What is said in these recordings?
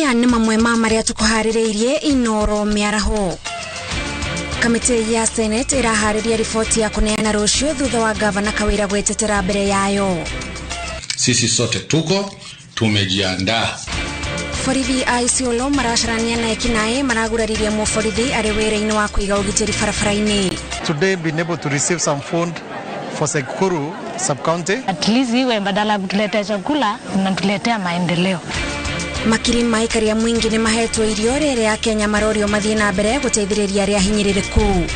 Maya nĩ mamwe ma marĩa tũkũharĩrĩirie Inoro mĩaraho. Kamĩtĩ ya Senate ĩraharĩria riboti ya kũneana rũciũ thutha wa gavana Kawira gwĩtetera mbere yayo. Sisi sote tuko tumejiandaa. Borithi a Isiolo maracarania na ekinaĩ maraguraririe mũborithi arĩ wĩra-inĩ wa kũiga ũgitĩri barabara-inĩ. Today been able to receive some food for Tseikuru sub-county. At least iwe badala ya kutuletea chakula mnatuletea maendeleo. Makiri ma aikari a mũingĩ nĩ mahetwo irio rĩrĩa Akenya marorio mathiĩ na mbere gũteithĩrĩria arĩa ahinyĩrĩrĩku.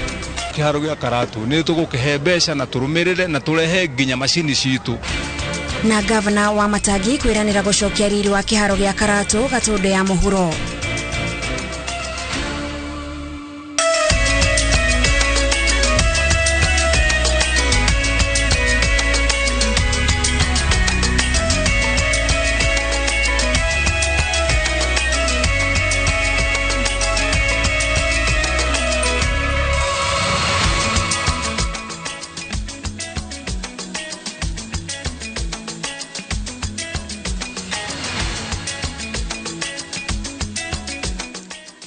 Kĩharo gĩa Karatu nĩ tũgũkĩhe mbeca na tũrũmĩrĩre na tũrehe nginya macini citũ. Na gavana wa Matangi kwĩranĩra gũcokia riri wa kĩharo gĩa Karatu Gatũndũ ya mũhuro.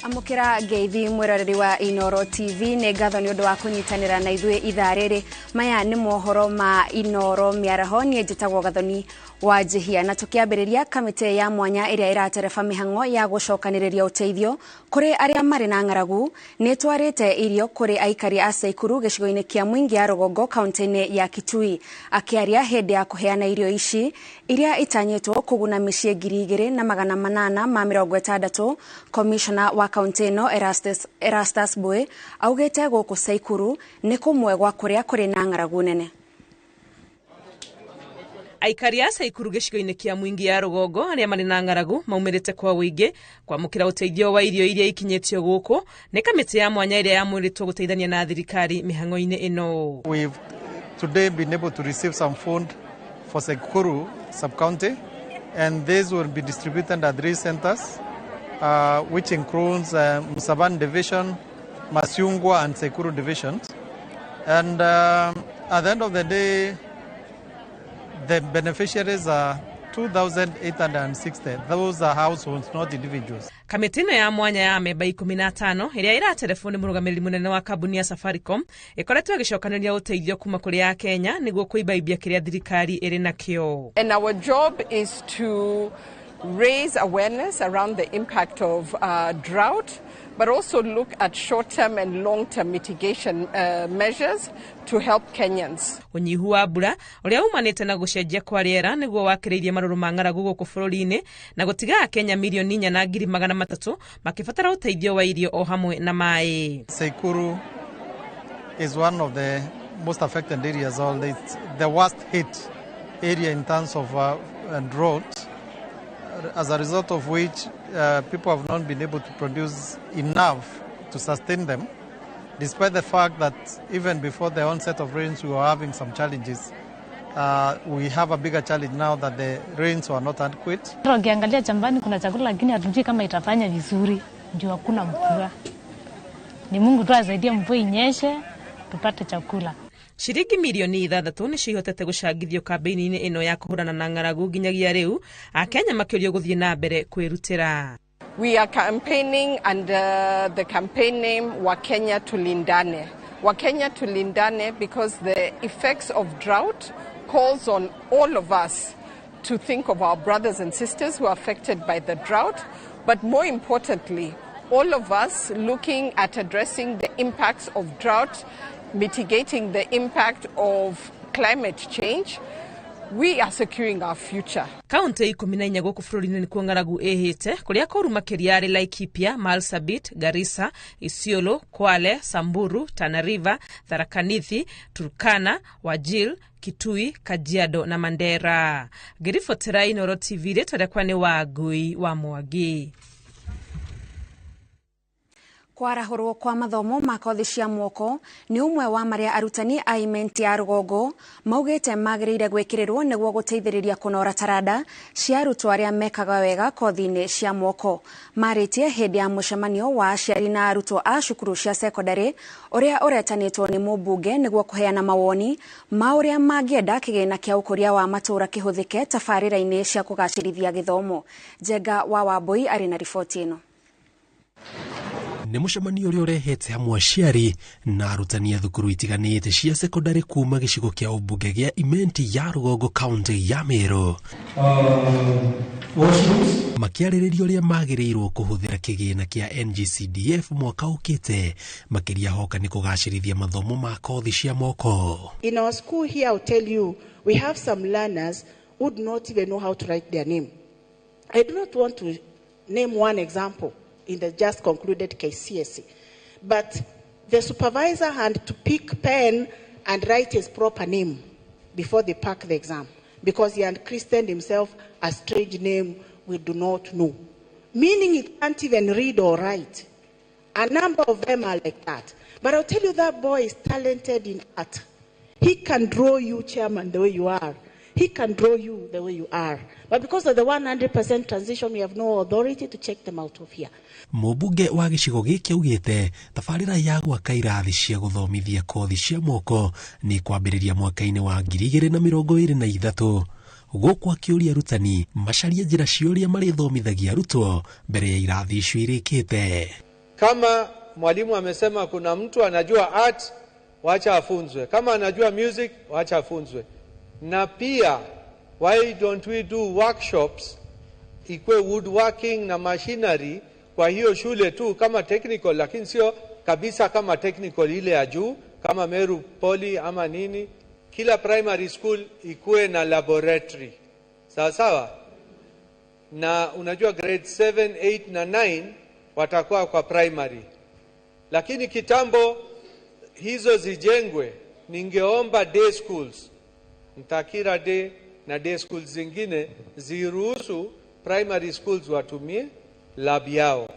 Amũkĩra ngeithi mwĩroreri wa Inoro TV, nĩ ngatho nĩ ũndũ wa kũnyitanĩra na ithuĩ ithaa rĩrĩ. Maya nĩ mohoro ma Inoro mĩaraho, niĩ njĩtagwo Gathoni wa Njihia, na tũkĩambĩrĩria kamĩtĩ ya mwanya ĩrĩa ĩratereba mĩhang'o ya gũcokanĩrĩria ũteithio kũrĩ arĩa marĩ na ng'aragu nĩ ĩtwarĩte irio kũrĩ aikari a Tseikuru gĩcigo-inĩ kĩa Mwingi ya Rũgongo kaunti-inĩ ya Kitui. Akĩaria hĩndĩ ya kũheana irio ici iria itanyĩtwo kũguna mĩciĩ 2860, komishona wa kaunti ĩno Erastus Bwe augĩte gũkũ Tseikuru nĩ kũmwe gwa kũrĩa kũrĩ na ng'aragu nene. Aikari a Tseikuru gĩcigo-inĩ kĩa Mwingi ya Rũgongo arĩa marĩ na ng'aragu maumĩrĩte kwa ũingĩ kwamũkĩra ũteithio wa irio iria ikinyĩtio gũkũ nĩ kamĩtĩ ya mwanya ĩrĩa yamũrĩtwo gũteithania na thirikari mĩhang'o-inĩ ĩno. We've today been able to receive some food for Tseikuru sub-county, and this will be distributed at 3 centers, which includes Msabani division, Masiungwa and Tseikuru divisions. And at the end of the day, the beneficiaries are 2,860. Those are households, not individuals. Kamĩtĩ ĩno ya mwanya ya amemba 15 ĩrĩa ĩraterebwo nĩ mũrũgamĩrĩri mũnene wa kambuni ya Safaricom ĩkoretwo ĩgĩcokanĩrĩria ũteithio kuma kũrĩ Akenya nĩguo kũimbaimbia kĩrĩa thirikari ĩrĩ nakĩo. And our job is to raise awareness around the impact of drought, but also look at short-term and long-term mitigation measures to help Kenyans. Ũnyihu wa mbura ũrĩa umanĩte na gũcenjia kwa rĩera nĩguo wakĩrĩirie marũrũ ma ng'aragu gũkũ bũrũri-inĩ na gũtiga Akenya 4,300,000 makĩbatara ũteithio wa irio o hamwe na maĩ. Tseikuru is one of the most affected areas, or it's the worst hit area in terms of drought, as a result of which people have not been able to produce enough to sustain them, despite the fact that even before the onset of rains we were having some challenges. We have a bigger challenge now that the rains were not adequate. Ukiangalia shambani kuna chakula lakini hatujui kama itafanya vizuri juu hakuna mvua. Ni Mungu tu asaidie mvua inyeshe tupate chakula. Ciringi 6 mirioni nĩcio ihotete gũcangithio kambĩini-inĩ ĩno ya kũhũrana na ng'aragu nginyagia rĩu, Akenya makĩũrio gũthiĩ na mbere kwĩrutĩra. We are campaigning under the campaign name Wakenya Tulindane. Wakenya Tulindane because the effects of drought calls on all of us to think of our brothers and sisters who are affected by the drought, but more importantly, all of us looking at addressing the impacts of drought, mitigating the impact of climate change. We are securing our future. Kaunti 14 gũkũ bũrũri-inĩ nĩkuo ng'aragu ĩhĩte kũrĩa kũru makĩria arĩ Laikipia, Marsabit, Garissa, Isiolo, Kwale, Samburu, Tana River, Tharaka Nithi, Turkana, Wajir, Kitui, Kajiado na Mandera. Ngĩribotera Inoro TV, rĩtwa rĩakwa nĩ Wangui wa Mwangi. Kwarahũrwo kwa mathomo ma kothi cia moko nĩ ũmwe wa marĩa arutani a Imenti ya rũgongo maugĩte magĩrĩire gwĩkĩrĩrwo nĩguo gũteithĩrĩria kũnora taranda cia arutwo arĩa mekaga wega kothi-inĩ cia moko. Marĩtie hĩndĩ ya mũcemanio wa aciari na arutwo a cukuru cia sekondarĩ ũrĩa ũretanĩtwo nĩ mũmbunge nĩguo kũheana mawoni ma ũrĩa mangĩenda kĩgĩna kĩa ũkũria wa matũũra kĩhũthĩke tabarĩra-inĩ cia kũgacĩrithia gĩthomo. Njenga wa Wambui arĩ na riboti ĩno. Nĩ mũcemanio ũrĩa ũrehete hamwe aciari na arutani a thukuru itiganĩte cia sekondarĩ kuma gĩcigo kĩa ũmbunge gĩa Imenti ya rũgongo kaunti ya Meru, makĩarĩrĩria ũrĩa magĩrĩirwo kũhũthĩra kĩgĩna kĩa NGCDF mwaka ũkĩte, makĩria hoka nĩ kũgacĩrithia mathomo ma kothi cia moko. In our school here, I'll tell you, we have some learners who do not even know how to write their name. I do not want to name one example in the just concluded KCSE, but the supervisor had to pick pen and write his proper name before they pack the exam, because he had christened himself a strange name we do not know, meaning he can't even read or write. A number of them are like that. But I'll tell you, that boy is talented in art. He can draw you, chairman, the way you are. He can draw you the way you are. But because of the 100% transition, we have no authority to check them out of here. Mũmbunge wa gĩcigo gĩkĩ augĩte tabarĩra ya gwaka irathi cia gũthomithia kothi cia moko nĩ kwambĩrĩria mwaka-inĩ wa 2023, gũkũ akĩũria arutani macarie njĩra cia ũrĩa marĩthomithagia arutwo mbere ya irathi icio irĩkĩte. Kama mwalimu amesema kuna mtu anajua art, wacha afunzwe. Kama anajua music, wacha afunzwe. Na pia, why don't we do workshops ikwe woodworking na machinery kwa hiyo shule tu kama technical, lakini sio kabisa kama technical ile ya juu kama Meru Poly ama nini. Kila primary school ikuwe na laboratory, sawa sawa. Na unajua grade 7, 8 na 9 watakuwa kwa primary, lakini kitambo hizo zijengwe, ningeomba day schools, Ntakira day na day schools zingine ziruhusu primary schools watumie lab yao,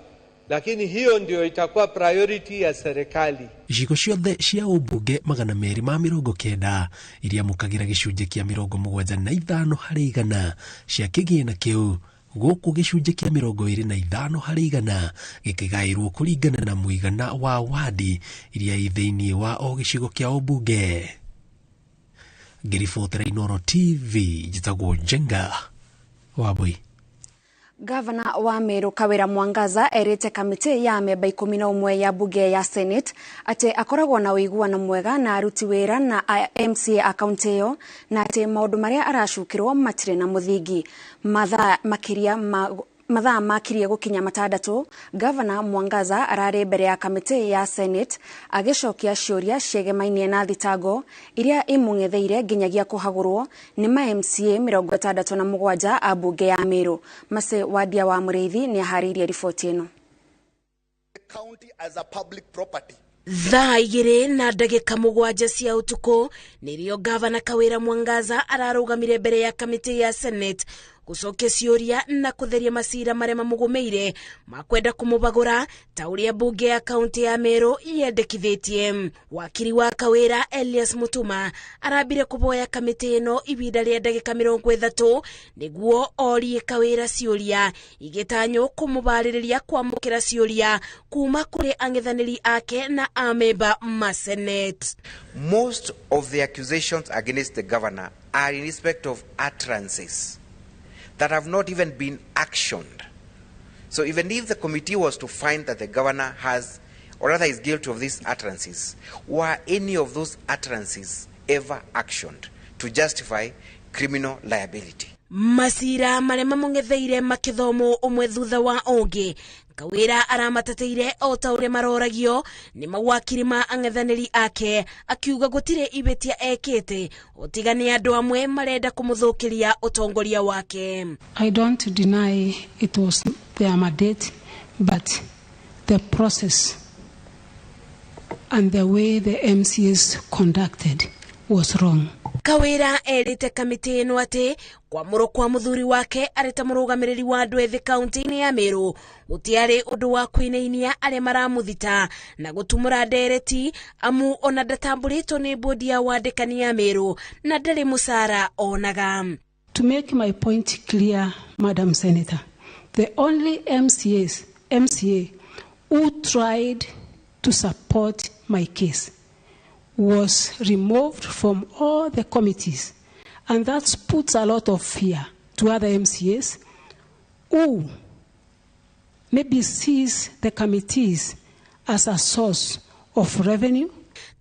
lakini hiyo ndio itakuwa priority ya serikali. Icigo ciothe cia ũmbunge 290 iria mũkagĩra gĩcunjĩ kĩa 75% cia kĩgĩna kĩu, gũkũ gĩcunjĩ kĩa 25% gĩkĩgaĩrwo kũringana na mũigana wa wadi iria i thĩinĩ wa o gĩcigo kĩa ũmbunge. Ngĩribotera Inooro TV, njĩtagwo Njenga Wambui. Gavana wa Meru Kawira Mwangaza erite kamĩtĩ ya amemba 11 ya bunge ya Senate atĩ akoragwo na ũiguano mwega na aruti wĩra na MCA a kaunti ĩyo, na atĩ maũndũ marĩa aracukĩrwo matirĩ na mũthingi. Mathaa makĩria ma mathaa makirie gũkinya 6, Gavana Mwangaza ararĩ mbere ya kamĩtĩ ya Senate agĩcokia ciũria ciegemainie na thitango iria imũng'etheire nginyagia kũhagũrwo nĩ ma MCA 67 a bunge ya Meru. Mase Wadia wa Mũrĩithi nĩ aharĩirie riboti ĩno. Thaa 2:07 cia ũtukũ nĩrĩo Gavana Kawira Mwangaza ararũgamire mbere ya kamĩtĩ ya Senate gũcokia ciũria na kũtheria macira marĩa mamũgũmĩire makwenda kũmũbagũra ta ũrĩa bunge ya kaunti ya Meru yendekithĩtie. Wakiri wa Kawira Elias Mutuma arambire kũboya kamĩtĩ ĩno ibinda rĩa ndagĩka 30 nĩguo orie Kawira ciũria igĩtanywo kũmũbarĩrĩria kwamũkĩra ciũria kuma kũrĩ ang'ethanĩri ake na amemba ma Senate. Most of the accusations against the governor are in respect of utterances that have not even been actioned. So even if the committee was to find that the governor has, or rather is guilty of these utterances, were any of those utterances ever actioned to justify criminal liability? Masira marĩa mamũng'etheire makĩthomwo ũmwe thutha wa ũngĩ, Kawira aramateteire o ta ũrĩa maroragio nĩ mawakiri ma ang'ethanĩri ake, akiuga gũtirĩ ibĩtia ekĩte ũtiga nĩ andũ amwe marenda kũmũthũkĩria ũtongoria wake. I don't deny it was their mandate, but the process and the way the MCAs conducted was wrong. Kawira erĩte kamĩtĩ ĩno atĩ kwamũrwo kwa mũthuri wake arĩ ta mũrũgamĩrĩri wa andũ ethĩ kaunti-inĩ ya Meru gũtiarĩ ũndũ wa kũinainia arĩa maramũthita na gũtumũra ndereti, amu ona ndatambũrĩtwo nĩ bodi ya wandĩkani ya Meru na ndarĩ mũcara onaga. To make my point clear, Madam Senator, the only MCA who tried to support my case was removed from all the committees, and that puts a lot of fear to other MCAs who maybe sees the committees as a source of revenue.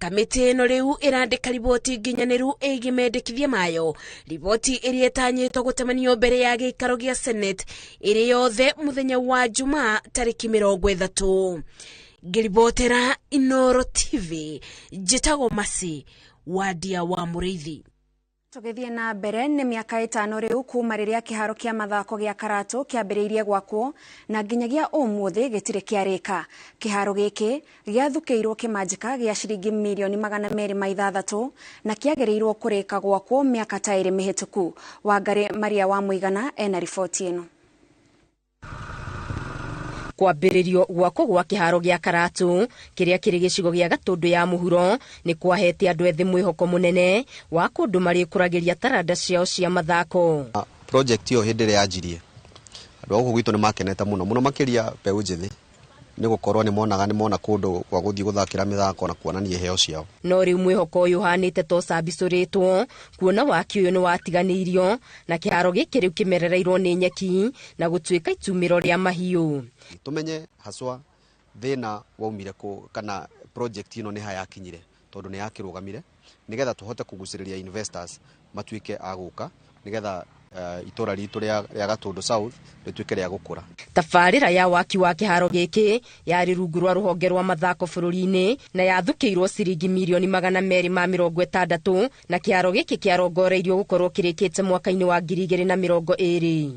Kamĩtĩ ĩno rĩu ĩrandĩka riboti nginyanĩru ĩgiĩ mendekithia mayo, riboti ĩrĩa ĩtanyĩtwo gũtemanio mbere ya gĩikaro gĩa Senate ĩrĩ yothe mũthenya wa Jumaa tarĩki 30. Ngĩribotera Inooro TV, njĩtagwo Masi Wadia wa Mũrĩithi. Tũgĩthiĩ na mbere, nĩ mĩaka 5 rĩu kuma rĩrĩa kĩharo kĩa mathako gĩa Karatu kĩambĩrĩirie gwakwo na nginyagia ũmũthĩ gĩtirĩ kĩarĩka. Kĩharo gĩkĩ gĩathukĩirwo kĩmanjĩka gĩa ciringi mirioni 206 na kĩagĩrĩirwo kũrĩka gwakwo mĩaka ta 2 mĩhĩtũku. Wangari Maria wa Mũigana ena riboti ĩno. Kwambĩrĩrio gwakwo gwa kĩharo gĩa Karatu kĩrĩa kĩrĩ gĩcigo gĩa Gatũndũ ya mũhuro nĩ kwahete andũ ethĩ mwĩhoko mũnene wa kũndũ marĩkũragĩria taranda ciao cia mathako. Project ĩyo hĩndĩ ĩrĩa yanjirie, andũ a gũkũ gwitũ nĩ makenete mũno mũno, makĩria mbeũ njĩthĩ, nĩ gũkorwo nĩ monaga nĩ mona kũndũ gwa gũthiĩ gũthakĩra mĩthako na kuonania iheo ciao. No rĩu mwĩhoko ũyũ ũhanĩte ta ũcambicũrĩtwo, kuona waki ũyũ nĩ watiganĩirio na kĩharo gĩkĩ rĩu kĩmerereirwo nĩ nyeki na gũtuĩka itumĩro rĩa mahiũ. Tumenye haswa thĩna waumire kũ kana project ĩno nĩ ha yakinyire, tondũ nĩ yakĩrũgamire, nĩgetha tũhote kũgucĩrĩria investors matuĩke a gũka, nĩgetha itũra ritũ rĩa Gatũndũ South rĩtuĩke rĩa gũkũra. Tabarĩra ya waki wa kĩharo gĩkĩ yarĩ rungu rwa rũhonge rwa mathako bũrũri-inĩ na yathukĩirwo ciringi mirioni 260, na kĩharo gĩkĩ kĩarongoreirio gũkorwo kĩrĩkĩte mwaka-inĩ wa 2020.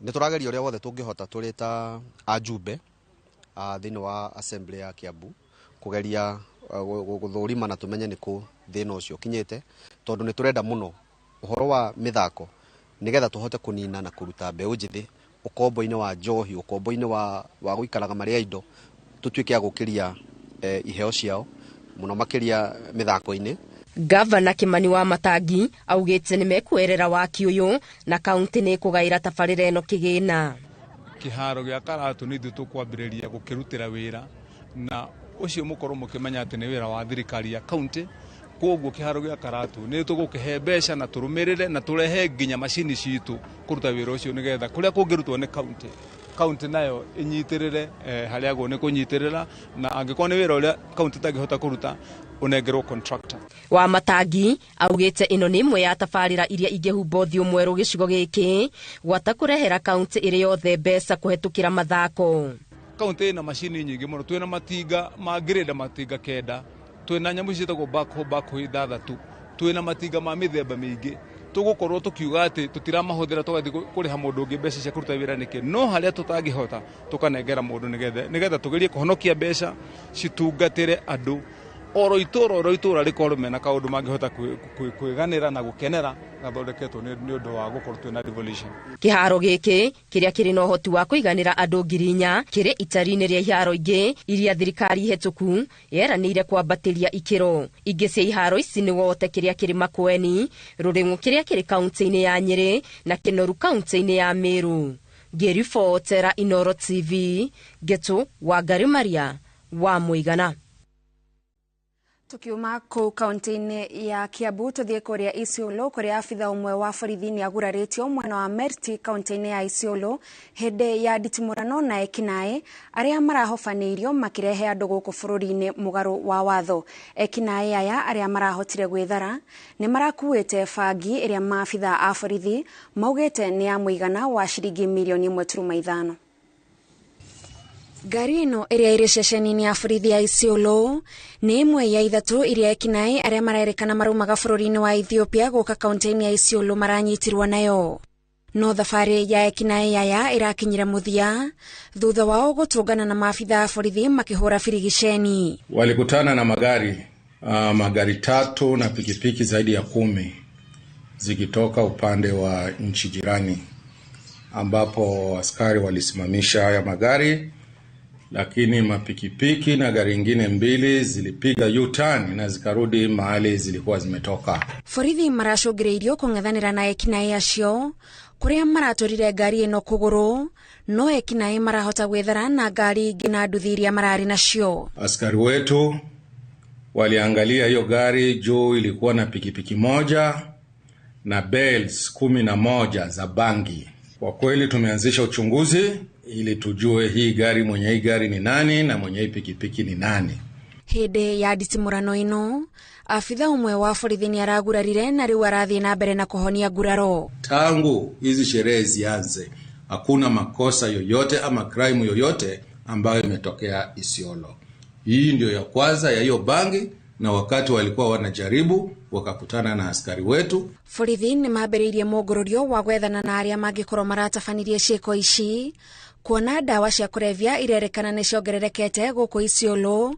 Nĩ tũrageria ũrĩa wothe tũngĩhota tũrĩ ta ajumbe thĩinĩ wa assembly ya Kiambu kũgeria gũthũrima na tũmenye nĩ kũ thĩna ũcio ũkinyĩte, tondũ nĩ tũrenda mũno ũhoro wa mĩthako nĩgetha tũhote kũnina na kũruta mbeũ njĩthĩ ũkombo-inĩ wa njohi, ũkombo-inĩ wa gũikaraga marĩ a indo, tũtuĩke a gũkĩria iheo ciao mũno makĩria mĩthako-inĩ. Gavana Kimani wa Matangi augĩte nĩ mekuerera waki ũyũ na kaunti nĩ ĩkũgaĩra tabarĩra ĩno kĩgĩna. Kĩharo gĩa Karatu nĩ ithuĩ tũkwambĩrĩria gũkĩrutĩra wĩra, na ũcio mũkorwo mũkĩmenya atĩ nĩ wĩra wa thirikari ya kaunti. Koguo kĩharo gĩa Karatu nĩ tũgũkĩhe mbeca na tũrũmĩrĩre na tũrehe nginya macini citũ kũruta wĩra ũcio, nĩgetha kũrĩa kũngĩrutwo nĩ kaunti, kaunti nayo ĩnyitĩrĩre harĩa guo nĩ kũnyitĩrĩra, na angĩkorwo nĩ wĩra ũrĩa kaunti ĩtangĩhota kũruta ũnengerwo contractor. Wa Matangi augĩte ĩno nĩ ĩmwe ya tabarĩra iria ingĩhumba ũthiũ mwerũ gĩcigo gĩkĩ gwata kũrehera kaunti ĩrĩ yothe mbeca kũhetũkĩra mathako. Kaunti ĩna macini nyingĩ mũno, twĩna matinga ma grade matinga 9, twĩna nyamũ ciĩtagwo backhoe 6, twĩna matinga ma mĩthemba mĩingĩ. Tũgũkorwo tũkiuga atĩ tũtiramahũthĩra tũgathiĩ kũrĩha mũndũ ũngĩ mbeca cia kũruta wĩra nĩkĩ, no harĩa tũtangĩhota tũkanengera mũndũ nĩgetha tũgerie kũhonokia mbeca citungatĩre andũ oro itũra rĩkorwo mena kaũndũ mangĩhota kwĩganĩra na gũkenera gathondeketwo nĩ ũndũ wa gũkorwo twĩna devolution. Kĩharo gĩkĩ kĩrĩa kĩrĩ na ũhoti wa kũiganĩra andũ 4,000 kĩrĩ itari-inĩ rĩa iharo ingĩ iria thirikari hĩtũku yeranĩire kwambatĩria ikĩro. Ingĩ cia iharo ici nĩ Wote kĩrĩa kĩrĩ Makueni, Rũrĩng'ũ kĩrĩa kĩrĩ kaunti-inĩ ya Nyĩrĩ na Kĩnoru kaunti-inĩ ya Meru. Ngĩribotera Inooro TV, Ngetu Wangari Maria wa Mũigana. Tukiuma kũu kaunti-inĩ ya Kiambu tuthiĩ kũrĩa Isiolo, kũrĩa abitha ũmwe wa borithi nĩ agurarĩtio mwena wa Merti kaunti-inĩ ya Isiolo hĩndĩ ya nditimũrano na ekinaĩ arĩa marahobanĩirio makĩrehe andũ gũkũ bũrũri-inĩ mũgarũ wa watho. Ekinaĩ aya arĩa marahotire gwĩthara nĩ marakuĩte bangi ĩrĩa maabitha a borithi maugĩte nĩ ya mũigana wa ciringi mirioni 1.5. Ngari ĩno ĩrĩa ĩrĩ ceceni-inĩ ya borithi ya Isiolo nĩ ĩmwe ya 3 iria ekinaĩ arĩa marerĩkana maraumaga bũrũri-inĩ wa Ethiopia gũka kaunti-inĩ ya Isiolo maranyitirwo nayo. No thabarĩ ya ekinaĩ aya ĩrakinyire mũthia thutha wao gũtũngana na maabitha a borithi makĩhũra birigiceni. Walikutana na magari 3 na pikipiki zaidi ya 10 zikitoka upande wa nchi jirani, ambapo askari walisimamisha haya magari, lakini mapikipiki na gari ingine mbili zilipiga U-turn na zikarudi mahali zilikuwa zimetoka. Borithi maracũngĩrĩirio kũng'ethanĩra na ekinaĩ acio kũrĩa maratwarire ngari ĩno kũgũrũ, no ekinaĩ marahota gwĩthara na ngari ingĩ na nduthi iria mararĩ nacio. Askari wetu waliangalia hiyo gari juu ilikuwa na pikipiki moja na bales 11 za bangi. Kwa kweli tumeanzisha uchunguzi ili tujue hii gari, mwenye hii gari ni nani na mwenye hii pikipiki ni nani. Hĩndĩ ya nditimũrano ĩno, abitha ũmwe wa borithi nĩ aragurarire na rĩu arathiĩ na mbere na kũhonia nguraro. Tangu hizi sherehe zianze, hakuna makosa yoyote ama crime yoyote ambayo imetokea Isiolo. Hii ndio ya kwanza ya hiyo bangi, na wakati walikuwa wanajaribu wakakutana na askari wetu. Borithi nĩ mambĩrĩirie mũngũrũrio wa gwethana na arĩa mangĩkorwo maratabanirie ciĩko ici, kuona ndawa cia kũrebia irerekana nĩ ciongererekete gũkũ Isiolo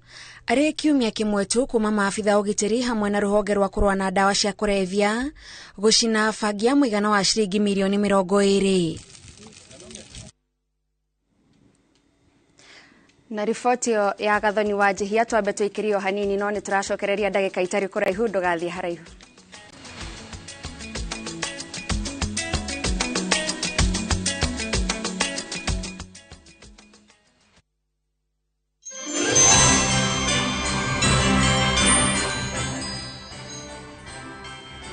arĩ kiumia kĩmwe tu kuma maabitha ũgitĩri hamwe na rũhonge rwa kũrũa na ndawa cia kũrebia gũcina bangi ya mũigana wa ciringi mirioni 20. Na riboti ĩyo ya Gathoni wa Njihia twambe tũikĩrio hanini, no nĩ tũracokereria ndagĩka itarĩ kũraihu, ndũgathiĩ haraihu.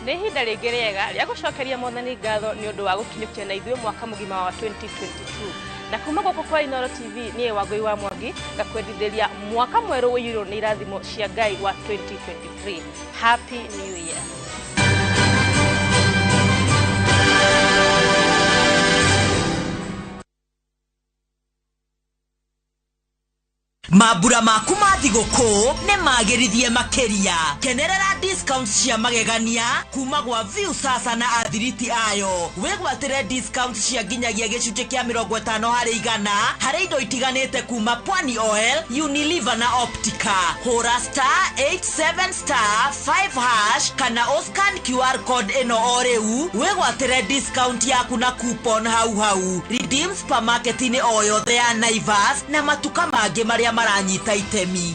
Nĩ ihinda rĩngĩ rĩega rĩa gũcokeria Mwathani ngatho nĩ ũndũ wa gũkinyũkia na ithuĩ mwaka mũgima wa 2022. Na kuma gũkũ kwa Inooro TV niĩ Wangũi wa Mwangi ngakwendithĩria mwaka mwerũ ũiyũirwo nĩ irathimo cia Ngai wa 2023. Happy New Year. Mambura maku ma thigũkũ nĩ magĩrithie makĩria. Kenerera discount cia magegania kuma gwa View Sasa na athiriti ayo. Wĩgwatĩre discount cia nginyagia gĩcunjĩ kĩa 50% harĩ indo itiganĩte kuma Pwani Oil, Unilever na Optica. Hũra *87*5# kana ũscan QR code ĩno o rĩu wĩgwatĩre discount yaku na coupon hau hau. Redeem supermarket-inĩ o yothe ya Naivas na matuka mangĩ marĩa maranyita itemi.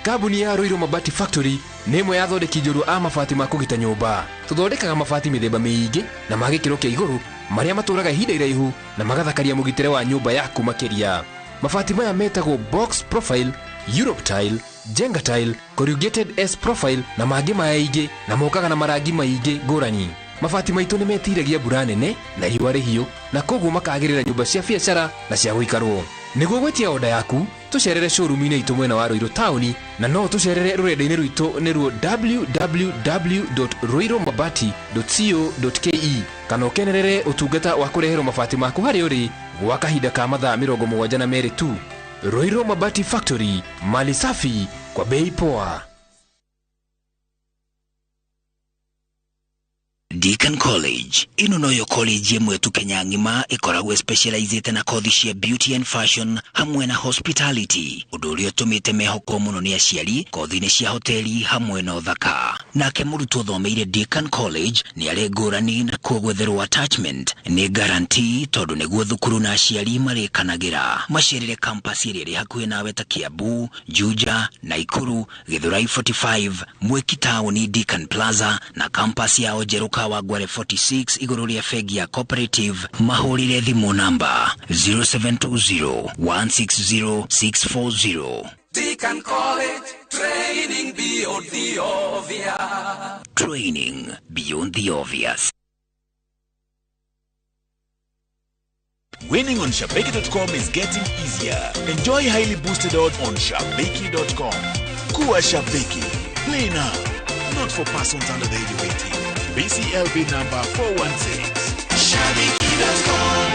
Kambuni ya Ruiru Mabati Factory nĩ ĩmwe ya athondeki njorua a mabati ma kũgita nyũmba. Tũthondekaga mabati mĩthemba mĩingĩ na ma gĩkĩro kĩa igũrũ marĩa matũraga ihinda iraihu na magathakaria mũgitĩre wa nyũmba yaku makĩria. Mabati maya metagwo box profile, Europe tile, Jenga tile, corrugated S profile na mangĩ maingĩ, na mokaga na marangi maingĩ ngũrani. Mabati maitũ nĩ metiragia mbura nene na riũa rĩhiũ, na koguo makagĩrĩra nyũmba cia biacara na cia gũikarwo. Nĩguo gwĩtia oda yaku, tũcerere showroom-inĩ itũ mwena wa Ruiru taũni, na no tũcerere rũrenda-inĩ rwitũ nĩruo www.ruirumabati.co.ke, kana ũkenerere ũtungata wa kũreherwo mabati maku harĩa ũrĩ gwa kahinda ka mathaa 72 tu. Ruiru Mabati Factory, mali safi kwa bei poa. Deacon College ino noyo college ĩmwe tu Kenya ng'ima ĩkoragwo specializĩte na kothi cia beauty and fashion hamwe na hospitality, ũndũ ũrĩa ũtũmĩte mehokwo mũno nĩ aciari kothi-inĩ cia hoteli hamwe na ũthaka. Nake mũrutwo ũthomeire Deacon College nĩ arĩ ngũrani na kuo gwetherwo attachment nĩ guarantee, tondũ nĩguo thukuru na aciari marĩkanagĩra. Macerere campus ĩrĩa ĩrĩ hakuhĩ nawe ta Kiambu, Juja, Naikuru, Githurai 45, Mwiki taũni Deacon Plaza na campus yao njerũ Kawangware 46 igũrũ rĩa bengi ya Cooperative. Mahũrĩre thimũ namba 0720 160 640. Deacon College, training beyond the obvious. Training beyond the obvious. Winning on Shabiki.com is getting easier. Enjoy highly boosted odds on Shabiki.com. Kuwa Shabiki. Play now. Not for persons under the age of 18. BCLB number 416. Shabiki.com.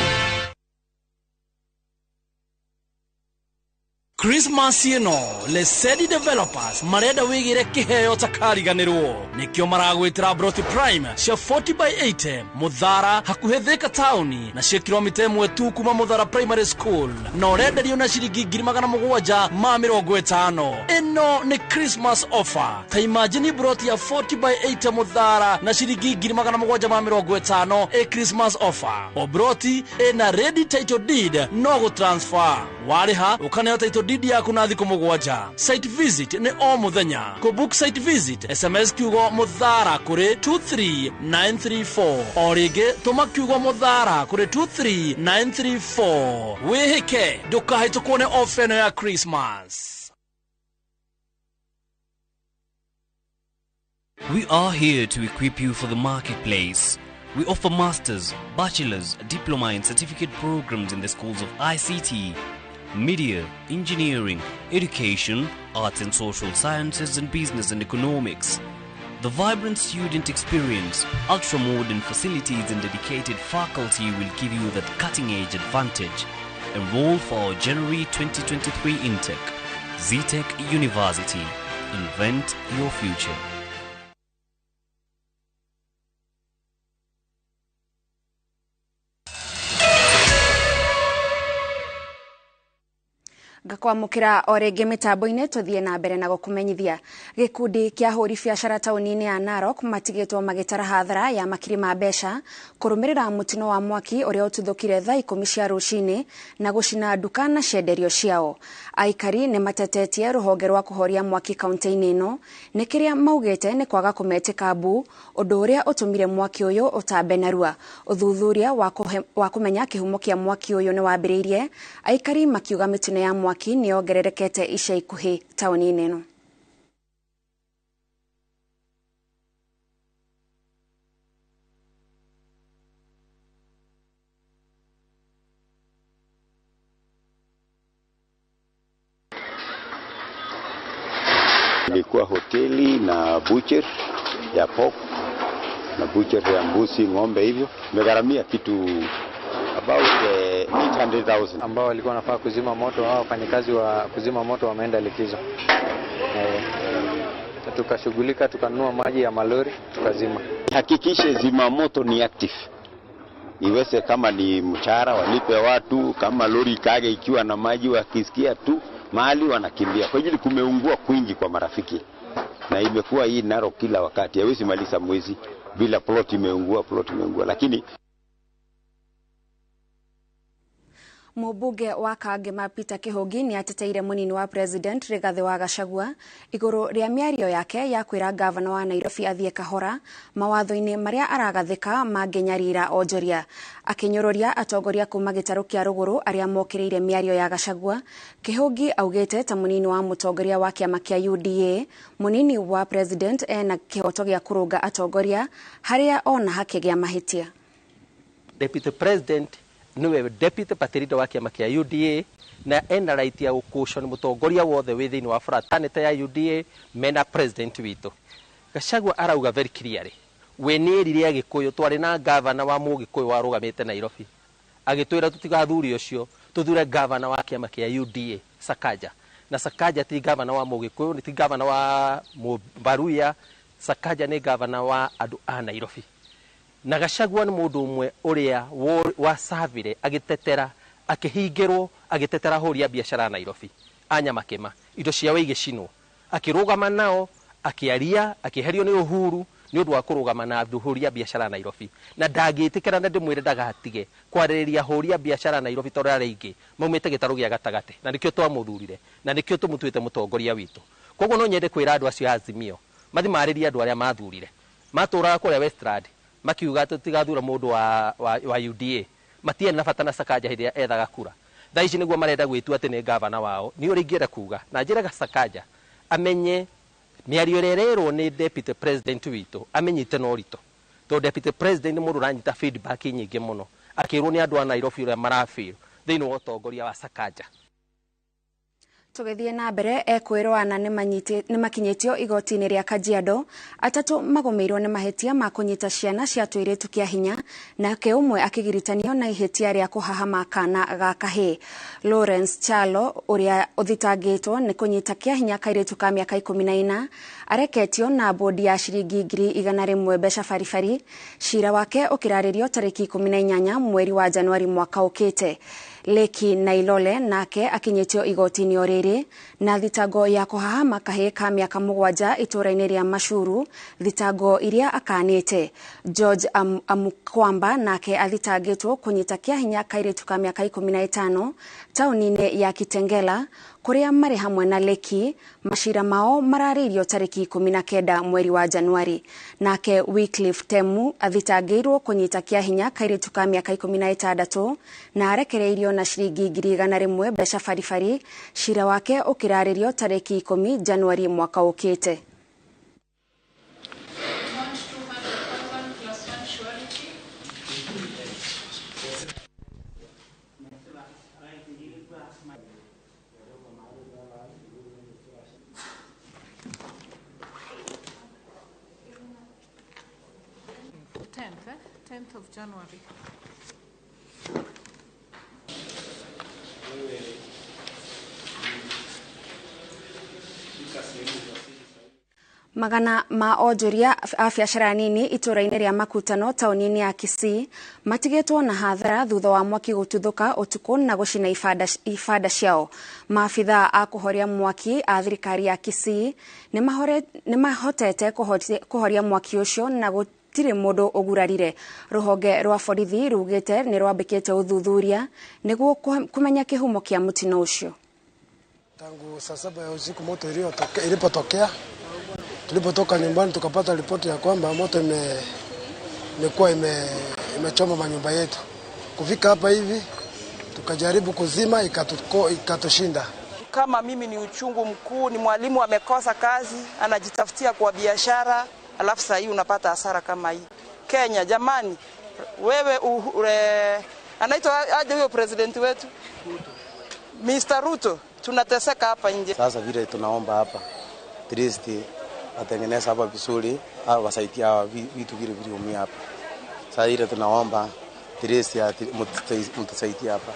Christmas ĩno Lesedi Developers marenda wĩgĩre kĩheo takariganĩrwo, nĩkĩo maragwĩtĩra Broti Prime cia 40 by 80 Muthara hakuhĩ Thika taũni, na cia kilomita 1 tu kuma Muthara Primary School, na ũrenderio na ciringi 750,000. Ĩno nĩ Christmas offer. Ta imagine broti ya 40 by 80 Muthara na ciringi 750,000 ĩ Christmas offer. O broti ĩna ready title deed, no gũtransfer warĩha ũkaneo title deed yaku na thikũ 7. Site visit nĩ o mũthenya. Kũbook site visit, SMS kiugo Muthara kũrĩ 23934. O rĩngĩ tũma kiugo Muthara kũrĩ 23934. Wĩhĩke, ndũkahĩtũkwo nĩ ofa ĩno ya Christmas. We are here to equip you for the marketplace. We offer masters, bachelor's, diploma and certificate programs in the schools of ICT, media, engineering, education, arts and social sciences, and business and economics. The vibrant student experience, ultra-modern facilities and dedicated faculty will give you that cutting-edge advantage. Enroll for our January 2023 intake. Zetech University. Invent your future. Ngakwamũkĩra o rĩngĩ mĩtambo-inĩ, tũthiĩ na mbere na gũkũmenyithia. Gĩkundi kĩa ahũri biacara taũni-inĩ ya Narok matigĩtwo magĩtara hathara ya makiri ma mbeca kũrũmĩrĩra mũtino wa mwaki ũrĩa ũtuthũkire thaa 10 cia rũcinĩ na gũcina nduka na cienderio ciao. Aikari nĩ matetetie rũhonge rwa kũhoria mwaki kaunti-inĩ ĩno nĩ kĩrĩa maugĩte nĩ kwaga kũmetĩka mbu, ũndũ ũrĩa ũtũmire mwaki ũyũ ũtambe narua. Ũthuthuria wa kũmenya kĩhumo kĩa mwaki ũyũ nĩ wambĩrĩirie, aikari makiuga mĩtino ya mwaki nĩ yongererekete ica ikuhĩ taũni-inĩ ĩno. Ilikuwa hoteli na butcher ya pork na butcher ya mbuzi, ng'ombe, hivyo imegharamia kitu about 800,000. Ambao walikuwa wanafaa kuzima moto, hao wafanyikazi wa kuzima moto wameenda likizo. Tukashughulika, tukanunua maji ya malori tukazima. Hakikishe zima moto ni active, iweze kama ni mshahara walipe watu, kama lori kage ikiwa na maji wakisikia tu mahali wanakimbia, kwa ajili kumeungua kwingi kwa marafiki, na imekuwa hii Narok kila wakati, hawezi maliza mwezi bila plot imeungua, plot imeungua. Lakini Mũmbunge wa Kangema Peter Kĩhũngi nĩ ateteire mũnini wa President Rigathĩ wa Gachagua igũrũ rĩa mĩario yake ya kwĩra gavana wa Nairobi athiĩ kahora mawatho-inĩ marĩa aragathĩka mangĩnyarira onjoria. Akĩnyũrũria atongoria kuma gĩtarũ kĩa rũgũrũ arĩa mokĩrĩire mĩario ya Gachagua, Kĩhũngi augĩte ta mũnini wa mũtongoria wa kĩama kĩa UDA, mũnini wa President ena kĩhoto gĩa kũrũnga atongoria harĩa ona hakĩgĩa mahĩtia. Deputy President niwe deputy party leader wa kĩama kĩa UDA na ena right ya gũcaution mũtongoria wothe wĩ thĩinĩ wa fraternity ya UDA mena president witũ. Gachagua arauga very clearly, we nĩ erire Agĩkũyũ, twarĩ na gavana wa Mũgĩkũyũ warũgamĩte Nairobi, agĩtwĩra tũtigathure ũcio, tũthure gavana wa kĩama kĩa UDA Sakaja. Na Sakaja ti gavana wa Mũgĩkũyũ, ti gavana wa Mũbaruya, Sakaja nĩ gavana wa andũ a Nairobi. Na Gachagua nĩ mũndũ ũmwe ũrĩa wacavire agĩtetera, akĩhingĩrwo agĩtetera hũri ya biacara Nairobi a Nyamakĩma, indo ciao igĩcinwo, akĩrũgama nao, akĩaria, akĩeherio nĩ Uhuru nĩ ũndũ wa kũrũgama na hũri ya biacara Nairobi. Na ndangĩtĩkĩra na ndĩmwĩre ndagatige kwarĩrĩria hũri ya biacara Nairobi tondũ arĩa aingĩ maumĩte gĩtarũ gĩa gatagatĩ, na nĩkĩo twamũthurire na nĩkĩo tũmũtuĩte mũtongoria witũ. Koguo no nyende kwĩra andũ acio a Azimio mathiĩ marĩrie andũ arĩa mathurire matũraga kũrĩa Westland, makiuga tũtigathura mũndũ wa UDA, matiarĩ na bata na Sakaja hĩndĩ ĩrĩa ethaga kura. Thaa ici nĩguo marenda gwĩtua atĩ nĩ gavana wao. Nĩ ũrĩa ingĩenda kuga na njĩraga Sakaja amenye mĩario ĩrĩa ĩrerwo nĩ deputy president witũ, amenyite na ũritũ, tondũ deputy president nĩ mũndũ ũranyita feedback nyingĩ mũno, akĩrwo nĩ andũ a Nairobi ũrĩa marafeel thĩinĩ wa ũtongoria wa Sakaja. Tũgĩthiĩ na mbere, ekwĩrwo ana nĩmakinyĩtio igoti-inĩ rĩa Kajiado, atatũ magũmĩirwo nĩ mahĩtia ma kũnyita ciana cia tũirĩtu kĩa hinya, nake ũmwe akĩgiritanio na ihĩtia rĩa kũhahama kana ga kahĩĩ. Lawrence Chalo ũrĩa ũthitangĩtwo nĩ kũnyita kĩa hinya kairĩtu ka mĩaka 14 areketio na bodi ya ciringi 100,000 mbeca baribari. Cira wake ũkĩrarĩrio tarĩki 18 mweri wa Januari mwaka ũkĩte. Leki Nailole nake akinyĩtio igoti-inĩ o rĩrĩ na thitango ya kũhahama kahĩĩ ka mĩaka 7 itũũra-inĩ rĩa Mashuru, thitango iria akanĩte. George Amukwamba nake athitangĩtwo kũnyita kĩa hinya kairĩtu ka mĩaka 15 taũni-inĩ ya Kitengela kũrĩa marĩ hamwe na Leki. Macira mao mararĩirio tarĩki 19 mweri wa Januari. Nake Wycliffe Temu athitangĩirwo kũnyita kĩa hinya kairĩtu ka mĩaka 16 na arekereirio na ciringi 100,000 mbeca baribari. Cira wake ũkĩrarĩrio tarĩki 10 Januari mwaka ũkĩte. 10th of January. Magana ma onjoria a biacara nini itũũra-inĩ rĩa Makutano taũni-inĩ ya Kisii matigĩtwo na hathara thutha wa mwaki gũtuthũka ũtukũ na gũcina ibanda ciao. Maabithaa a kũhoria mwaki a thirikari ya Kisii nĩmahotete kũhoria mwaki ũcio na gũtirĩ mũndũ ũgurarire. Rũhonge rwa borithi rugĩte nĩ rwambĩkĩte ũthuthuria nĩguo kũmenya kĩhumo kĩa mũtino ũcio. Tangu saa 7 ya usiku moto ilipotokea, tulipotoka nyumbani tukapata ripoti ya kwamba moto imekuwa imechoma manyumba yetu. Kufika hapa hivi tukajaribu kuzima, ikatushinda. Kama mimi ni uchungu mkuu, ni mwalimu amekosa kazi, anajitafutia kwa biashara, alafu saa hii unapata hasara kama hii. Kenya jamani, wewe anaitwa aje huyo president wetu? Mr. Ruto, tunateseka hapa nje. Sasa vile tunaomba hapa at watengeneza hapa vizuri, au wasaidia hawa vitu vile viliumia hapa. Sasa ile tunaomba at mtusaidie hapa.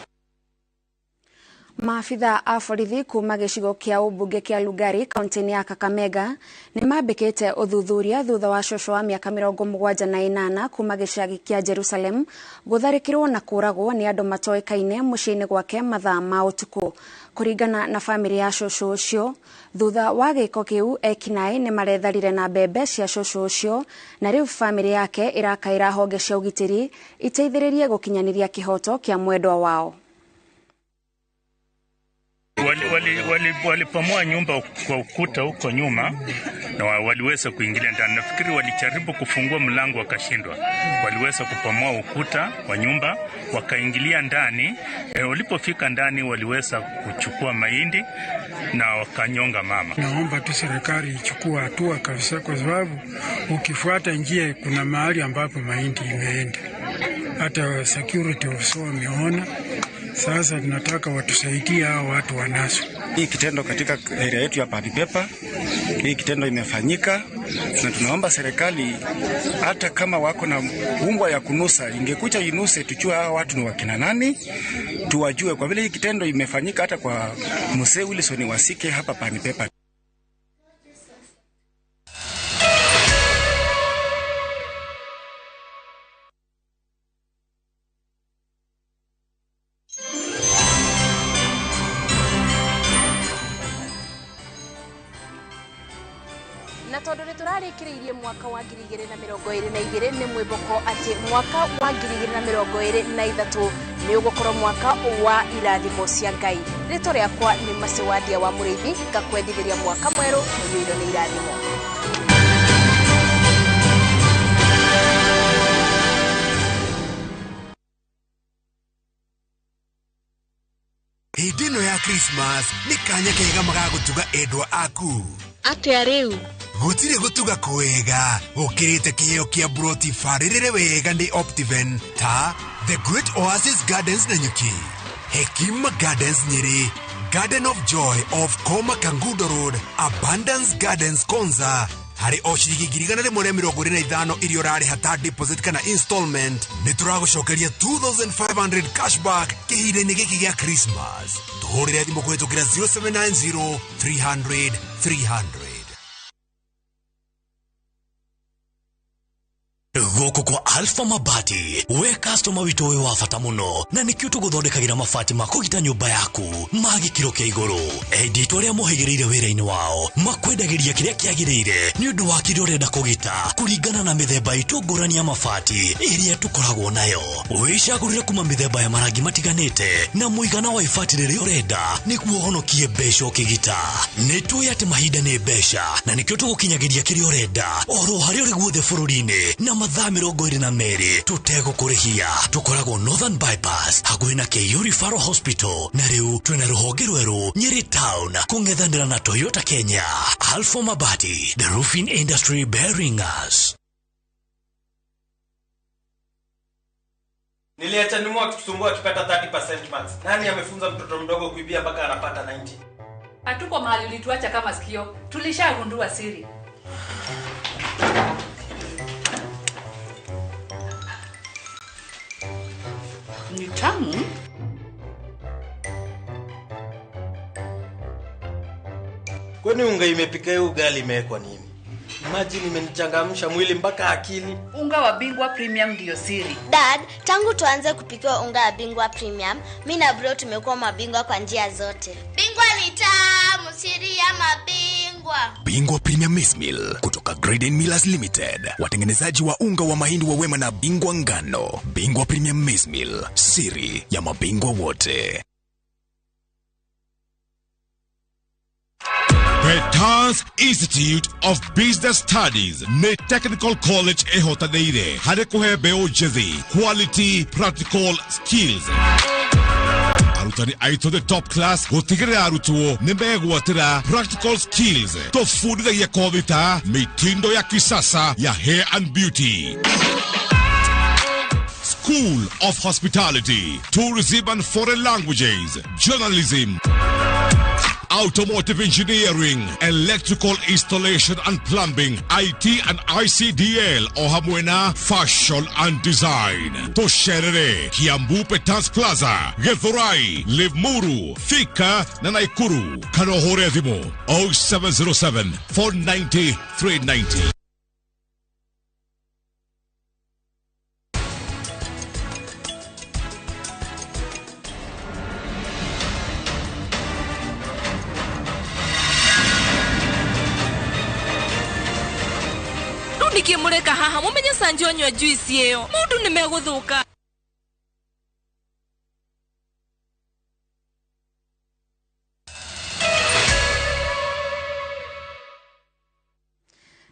Maabithaa a borithi kuma gĩcigo kĩa ũmbunge kĩa Lugari kaunti-inĩ ya Kakamega nĩmambĩkĩte ũthuthuria thutha wa cũcũ wa mĩaka 78 kuma gĩcagi kĩa Jerusalem gũtharĩkĩrwo na kũũragwo nĩ andũ matoĩkaine mũciĩ-inĩ gwake mathaa ma ũtukũ. Kũringana na bamĩrĩ ya cũcũ ũcio, thutha wa gĩko kĩu ekinaĩ nĩmaretharire na mbembe cia cũcũ ũcio na rĩu bamĩrĩ yake ĩrakaĩra honge cia ũgitĩri iteithĩrĩrie gũkinyanĩria kĩhoto kĩa mwendwa wao. Walipomoa nyumba kwa ukuta huko nyuma na waliweza kuingilia ndani. Nafikiri walijaribu kufungua mlango wakashindwa. Waliweza kupomoa ukuta wa nyumba wakaingilia ndani. Walipofika ndani waliweza kuchukua mahindi na wakanyonga mama. Naomba tu serikali ichukue hatua kabisa, kwa sababu ukifuata njia kuna mahali ambapo mahindi imeenda. Hata security officer wameona. Sasa tunataka watusaidie hao watu wanaso. Hii kitendo katika area yetu ya Panipepa, hii kitendo imefanyika na tunaomba serikali hata kama wako na umbwa ya kunusa, ingekuja inuse tujue hao watu ni wakina nani, tuwajue, kwa vile hii kitendo imefanyika hata kwa Mzee Wilson Wasike hapa Panipepa. Na tondu ni turarikiriirie mwaka wa 2022 ni mwiboko ati mwaka wa 2023 ni ugukorwo mwaka wa irathimo cia Ngai. Rĩtwa rĩakwa nĩ Macewadia wa Mũrĩithi, ngakwendithĩria mwaka mwerũ ũiyũirwo nĩ irathimo. Hĩndĩ ĩno ya Christmas nĩ kanya kega magagũtuga endwa aku. Atĩa rĩu? Gũtirĩ gũtuga kwega gũkĩrĩte kĩheo kĩa broti barĩrĩre wega nĩ Optiven ta The Great Oasis Gardens Nanyuki, Hekima Gardens Nyeri, Garden of Joy of Koma Kangudo Road, Abundance Gardens Konza. Harĩ o ciringi 125,000 iria ũrarĩha ta deposit kana installment, nĩ tũragũcokeria 2500 cashback kĩhinda-inĩ gĩkĩ gĩa Christmas. Tũhũrĩre thimũ kũhĩtũkĩra 0790 300 300. Gũkũ kwa Alpha Mabati, we customer witũ wĩ wa bata mũno, na nĩkĩo tũgũthondekagĩra mabati ma kũgita nyũmba yaku ma gĩkĩro kĩa igũrũ. Endi itũ arĩa mohĩgĩrĩire wĩra-inĩ wao makwendagĩria kĩrĩa kĩagĩrĩire nĩ ũndũ wa kĩrĩa ũrenda kũgita kũringana na mĩthemba itũ ngũrani ya mabati ĩrĩa tũkoragwo nayo. Wĩcagũrĩre kuma mĩthemba ya marangi matiganĩte na mũigana wa ibati rĩrĩa ũrenda nĩguo ũhonokie mbeca ũkĩgita. Nĩ tũĩ atĩ mahinda nĩ mbeca na nĩkĩo tũgũkinyagĩria kĩrĩa ũrenda oro harĩa ũrĩ guothe bũrũri-inĩ na mathaa 22 tũtegũkũrĩhia. Tũkoragwo Northern Bypass hakuhĩ na KU Referral Hospital, na rĩu twĩna rũhonge rwerũ Nyeri Town kũng'ethanĩra na Toyota Kenya. Alpha Mabati, the roofing industry bearing us. Niliacha nimu akitusumbua akipata 30% marks. Nani amefunza mtoto mdogo kuibia mpaka anapata 90? Hatuko mahali ulituacha kama sikio. Tulishagundua siri. Ni tamu. Kwani unga imepika hiyo ugali imewekwa nini? Imagine imenichangamsha mwili mpaka akili. Unga wa Bingwa Premium ndio siri. Dad, tangu tuanze kupika unga wa Bingwa Premium, mimi na bro tumekuwa mabingwa kwa njia zote. Bingwa ni tamu, siri ya mabingwa. Bingwa Premium Maize Meal kutoka Graden Millers Limited, watengenezaji wa unga wa mahindi wa Wema na Bingwa Ngano. Bingwa Premium Maize Meal, siri ya mabingwa wote. Petans Institute of Business Studies nĩ Technical College ĩhotanĩire harĩ kũhe mbeũ njĩthĩ quality practical skills. Arutani aitũ the top class gũtigĩrĩra arutwo nĩ megwatĩra practical skills. Tũbundithagia kothi ta mitindo ya kisasa ya hair and beauty, School of Hospitality, Tourism and Foreign Languages, Journalism, Automotive Engineering, Electrical Installation and Plumbing, IT and ICDL, o hamwe na Fashion and Design. Tũcerere Kiambu Petans Plaza, Githurai, Limuru, Thika na Naikuru. Kana ũhũre thimũ 0707 490 390. Nikimureka haha mumenye Sanji onywa juice iyo mundu nimeguthuka.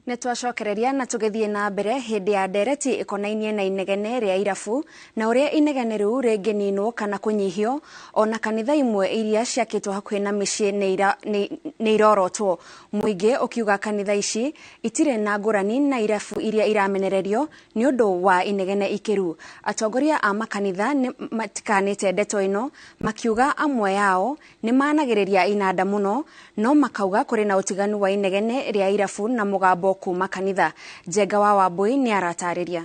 Nĩ twacokereria na tũgĩthiĩ na mbere hĩndĩ ya ndereti ĩkonainie na inegene rĩa irabu na ũrĩa inegene rĩu rĩngĩninwo kana kũnyihio. Ona kanitha imwe iria ciakĩtwo hakuhĩ na mĩciĩ nĩ irorotwo, mũingĩ ũkiuga kanitha ici itirĩ na ngũrani na irabu iria iramenererio nĩ ũndũ wa inegene ikĩru. Atongoria a makanitha nĩ matikanĩte ndeto ĩno, makiuga amwe yao nĩ managĩrĩria inanda mũno, no makauga kũrĩ na ũtiganu wa inegene rĩa irabu na mũgambo kuma kanitha. Njenga wa Wambui nĩ aratarĩria.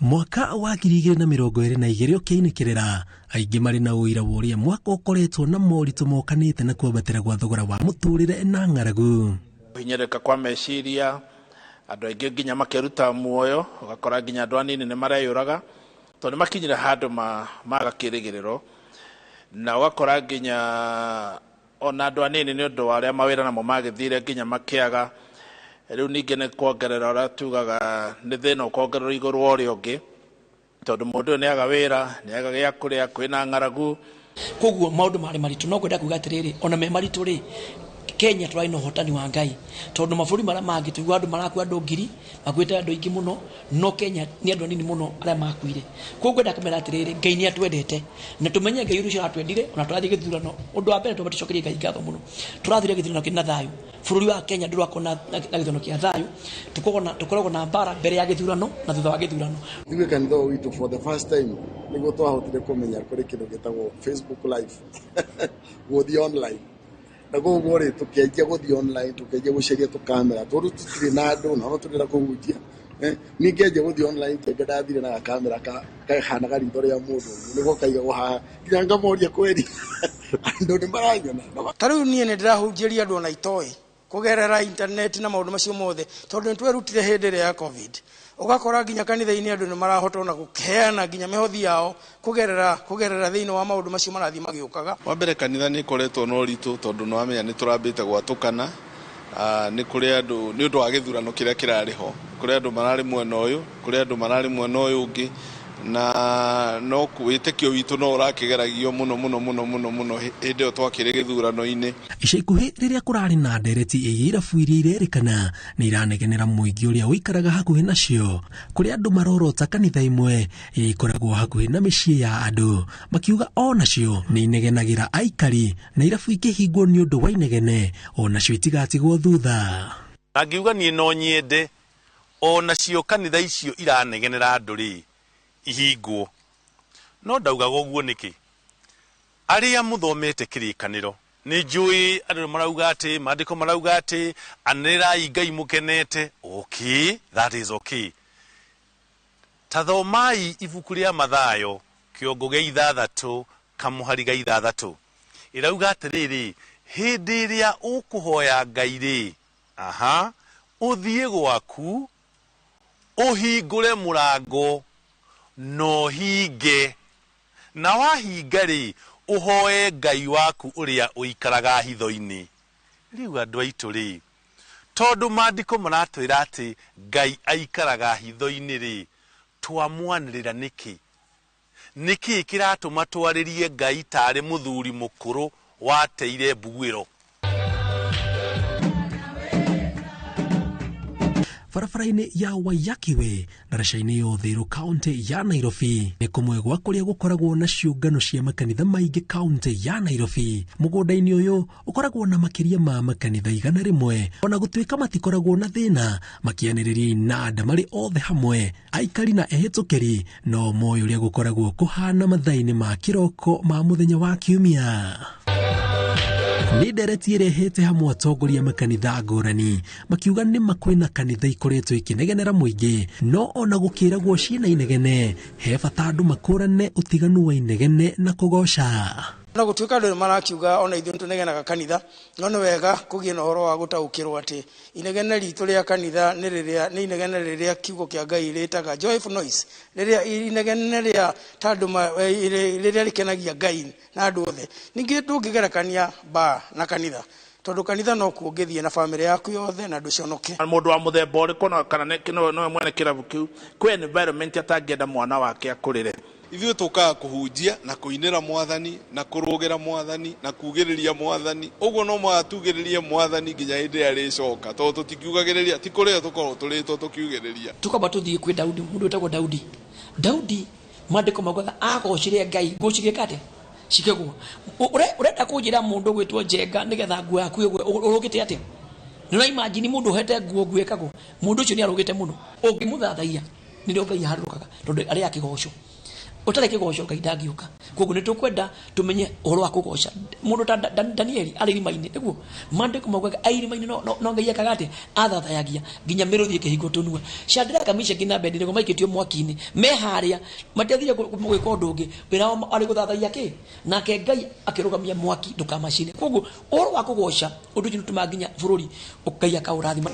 Mwaka wa 2022 ũkĩinĩkĩrĩra, aingĩ marĩ na ũira wa ũrĩa mwaka ũkoretwo na moritũ mokanĩte na kwambatĩra gwa thogora wa mũtũrĩre na ng'aragu. Kũhinyĩrĩka kwa meciria, andũ aingĩ nginya makĩruta muoyo, ũgakora nginya andũ anini nĩ mareyũraga tondũ nĩ makinyire handũ maga kĩrĩgĩrĩro, na ũgakora nginya ona andũ anini nĩ ũndũ wa arĩa mawĩra namo magĩthire nginya makĩaga. Rĩu ningĩ nĩ kuongerera ũrĩa tugaga nĩ thĩna ũkongererwo igũrũ wa ũrĩa ũngĩ, tondũ mũndũ ũyũ nĩ aga wĩra, nĩ aga gĩa kũrĩa, kwĩna ng'aragu. Koguo maũndũ marĩ maritũ, no ngwenda kuga atĩrĩrĩ, ona me maritũ rĩ, Kenya tũrarĩ na ũhotani wa Ngai, tondũ mabũrũri marĩa mangĩ tũigua andũ marakua andũ ngiri, makuĩte andũ aingĩ mũno, no Kenya nĩ andũ anini mũno arĩa makuire. Koguo ngwenda kũmera atĩrĩrĩ, Ngai nĩ atwendete na tũmenye Ngai ũrĩa ũcio aratwendire ona tũrathiĩ gĩthurano. Ũndũ wa mbere twambe tũcokerie Ngai ngatho mũno, tũrathire gĩthurano kĩna thayũ. Bũrũri wa Kenya ndũrakorwo na gĩthurano kĩa thayũ, tũkoragwo na mbara mbere ya gĩthurano na thutha wa gĩthurano. Ithuĩ kanitha ũyũ witũ for the first time nĩguo twahotire kũmenya kũrĩ kĩndũ gĩtagwo Facebook Live, gũthiĩ online. Na koguo rĩ, tũkĩanjia gũthiĩ online, tũkĩanjia gũcaria tũkamera tondũ tũtirĩ na andũ na no tũrenda kũhunjia. Niĩ ngĩanjia gũthiĩ online, njenga ndathire na gakamera kahanaga ritho rĩa mũndũ ũguo, nĩguo kaigagwo haha, nginya ngamoria kweri andũ nĩ maranyona. Ta rĩu niĩ nĩ ndĩrahunjĩria andũ ona itoĩ kũgerera internet na maũndũ macio mothe, tondũ nĩ twerutire hĩndĩ ĩrĩa ya COVID, ũgakora nginya kanitha-inĩ andũ nĩ marahota ona gũkĩheana nginya mĩhothi yao kũgerera thĩinĩ wa maũndũ macio marathiĩ magĩũkaga. Wa mbere kanitha nĩ ĩkoretwo na ũritũ tondũ nĩ wamenya nĩ tũrambĩte gwatũkana. Nĩ kũrĩ andũ nĩ ũndũ wa gĩthurano kĩrĩa kĩrarĩ ho, kũrĩ andũ mararĩ mwena ũyũ, kũrĩ andũ mararĩ mwena ũyũ ũngĩ, na no wĩtĩkio witũ no ũrakĩgeragio mũno mũno mũno mũno mũno hĩndĩ ĩyo twakĩrĩ gĩthurano-inĩ. Ica ikuhĩ rĩrĩa kũrarĩ na ndereti ĩgiĩ irabu iria irerĩkana nĩ iranegenera mũingĩ ũrĩa ũikaraga hakuhĩ nacio, kũrĩ andũ marorota kanitha imwe iria ikoragwo hakuhĩ na mĩciĩ ya andũ, makiuga o nacio nĩ inegenagĩra aikari na irabu ikĩhingwo nĩ ũndũ wa inegene o nacio itigatigwo thutha. Na ngiuga niĩ no nyende o nacio kanitha icio iranegenera andũ rĩ ihingwo, no ndaugaga ũguo nĩkĩ? Arĩa mũthomete kĩrĩkanĩro nĩ njũĩ andũ marauga atĩ maandĩko marauga atĩ anĩrĩrai Ngai mũkenete. Okay, that is okay. Ta thomai ibuku rĩa Mathayo kĩongo gĩa 6 kamũhari ga 6, ĩrauga atĩrĩrĩ, hĩndĩ ĩrĩa ũkũhoya Ngai rĩ, aha, ũthiĩ gwaku ũhingũre mũrango no hinge, na wahinga rĩ ũhoe Ngai waku ũrĩa ũikaraga hitho-inĩ. Rĩu andũ aitũ rĩ, tondũ maandĩko maratwĩra atĩ Ngai aikaraga hitho-inĩ rĩ, twamwanĩrĩra nĩkĩ? Nĩkĩ kĩratũma twarĩrie Ngai tarĩ mũthuri mũkũrũ wateire mbuguĩro? Barabara-inĩ ya Waiyaki Way ndaraca-inĩ ya Uthiru kaunti ya Nairobi nĩ kũmwe gwa kũrĩa gũkoragwo na ciũngano cia makanitha maingĩ kaunti ya Nairobi. Mũgũnda-inĩ ũyũ ũkoragwo na makĩria ma makanitha 100, ona gũtuĩka matikoragwo na thĩna makĩanĩrĩria inanda marĩ othe hamwe. Aikari na ehĩtũkĩri no moĩ ũrĩa gũkoragwo kũhana mathaa-inĩ ma kĩroko ma mũthenya wa Kiumia. Nĩ ndereti ĩrehete hamwe atongoria makanitha ngũrani makiuga nĩ makwĩna kanitha ikoretwo ikĩnegenera mũingĩ, no ona gũkĩragwo ciĩna inegene he bata andũ makũrane ũtiganu wa inegene na kũgoca. Na gũtuĩka andũ marakiuga ona ithuĩ nĩtũnegenaga kanitha, no nĩ wega kũgĩe na ũhoro wa gũtaũkĩrwo atĩ inegene ritũ rĩa kanitha nĩ rĩrĩa nĩ inegene rĩrĩa kiugo kĩa Ngai rĩtaga joyful noise, rĩrĩa inegene rĩa ta andũ rĩrĩa rĩkenagia Ngai na andũ othe. Ningĩ ndũngĩgerekania bar na kanitha, tondũ kanitha no kuo ũngĩthiĩ na bamĩrĩ yaku yothe na ndũconoke. Mũndũ wa mũthemba ũrĩkũ kana nĩwe mwene kĩrabu kĩu, kwĩ environment atangĩenda mwana wake akũrĩre. Ithuĩ tũkaga kũhunjia na kũinĩra mwathani na kũrũgĩra mwathani na kugĩrĩria mwathani, ũguo no mũhaka tugĩrĩrie mwathani nginya hĩndĩ ĩrĩa arĩcoka, tondũ tũtikiugagĩrĩria, ti kũrĩa tũkoragwo tũrĩtwo tũkiugĩrĩria. Tũkamba tũthiĩ kwĩ Daudi, mũndũ wĩtagwo Daudi. Daudi maandĩko maugaga agocire Ngai, nguo cigĩka atĩa? Cikĩgũa. Ũrenda kũnjĩra mũndũ ũgwĩtwo Njenga nĩgetha nguo yaku ĩgwe, ũrũgĩte atĩa? Nĩ ũraimagine mũndũ ũhete nguo nguo ĩkagũa? Mũndũ ũcio nĩ arũgĩte mũno. Ũngĩmũthathaiya nĩrĩo Ngai aharũrũkaga, tondũ arĩa akĩgocwo. Ũtarĩ kĩgoco Ngai ndangĩũka. Koguo nĩ tũkwenda tũmenye ũhoro wa kũgoca. Mũndũ ta Danieli arĩ irima-inĩ, nĩguo maandĩko maugaga arĩ irima-inĩ no Ngai ekaga atĩa? Athathayagia nginya mĩrũthi ĩkĩhingwo tũnua. Shadraka, Meshaki na Abednego maikĩtio mwaki-inĩ, me harĩa matiathire gwĩka ũndũ ũngĩ, wĩra wao arĩ gũthathaiya kĩ? Nake Ngai akĩrũgamia mwaki ndũkamacine. Koguo ũhoro wa kũgoca ũndũ ũcio nĩũtũmaga nginya bũrũri Ngai akaũrathima.